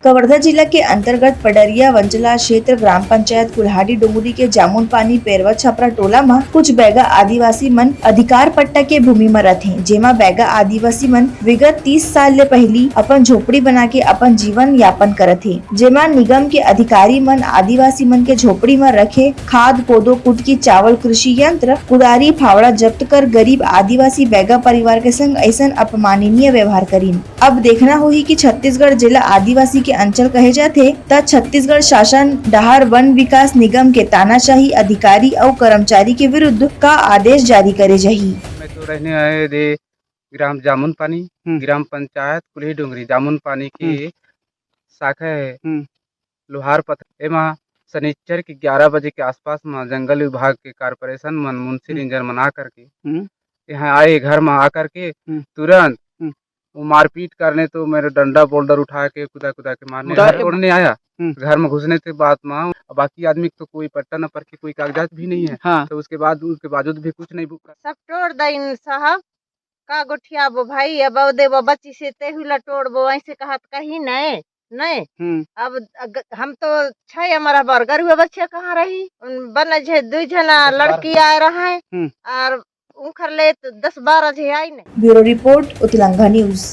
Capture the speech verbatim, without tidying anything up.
कवर्धा जिला के अंतर्गत पडरिया वंचला क्षेत्र ग्राम पंचायत कुल्हाड़ी डोंगरी के जामुन पानी पेरवा छपरा टोला म कुछ बैगा आदिवासी मन अधिकार पट्टा के भूमि म रथे, जेमा बैगा आदिवासी मन विगत तीस साल ले पहिली अपन झोपड़ी बना के अपन जीवन यापन करत हे, जेमा निगम के अधिकारी मन आदिवासी मन के झोपड़ी म रखे खाद, कोदो, कुटकी, चावल, कृषि यंत्र, कुदारी, फावड़ा जब्त कर गरीब आदिवासी बैगा परिवार के संग अइसन अपमाननीय व्यवहार करिन। अब देखना होही कि छत्तीसगढ़ जेला आदिवासी के अंचल कहे जाथे, त छत्तीसगढ़ शासन डहार वन विकास निगम के तानाशाही अधिकारी अउ कर्मचारी के विरुद्ध का आदेश जारी करे जाही। मैं तो रहने आए दे ग्राम जामुन पानी, हम्म। ग्राम पंचायत कुल्ही डोंगरी जामुन पानी के हम्म। शाखा है हम्म। लोहार पथ। एमा शनिचर के ग्यारह बजे के आसपास म जंगल विभाग के कारपोरेशन मन, मुंशी हम्म। रेंजर मन आ करके हम्म। यहाँ आए, घर म आ करके हम्म। तुरंत हम्म। वो मारपीट करने, तो मेरे डंडा बोल्डर उठा के कुदा कुदा के मारने, घर घर तोड़ने आया। हम्म। घर में घुसने के बाद में बाकी आदमी को तो कोई पट्टा न पर के कोई कागजात भी नहीं है। हाँ। तो उसके बाद, उसके बावजूद भी कुछ नहीं भुगता। सब टोड़ दइन साहब, का गोठियाबो भाई, अब अवदे वो बच्ची से तेहू ला टोड़बो, ऐसे कहत कही नहीं, नहीं। हम्म। अब अग-, हम तो छै हमारा बरगर हुआ बच्चा कहाँ रही, उन बन जे दू जना दस बारह लड़की आए रहे, हम्म। और उनकर ले तो दस बारह जे आई नहीं। Bureau report, Utlangha news.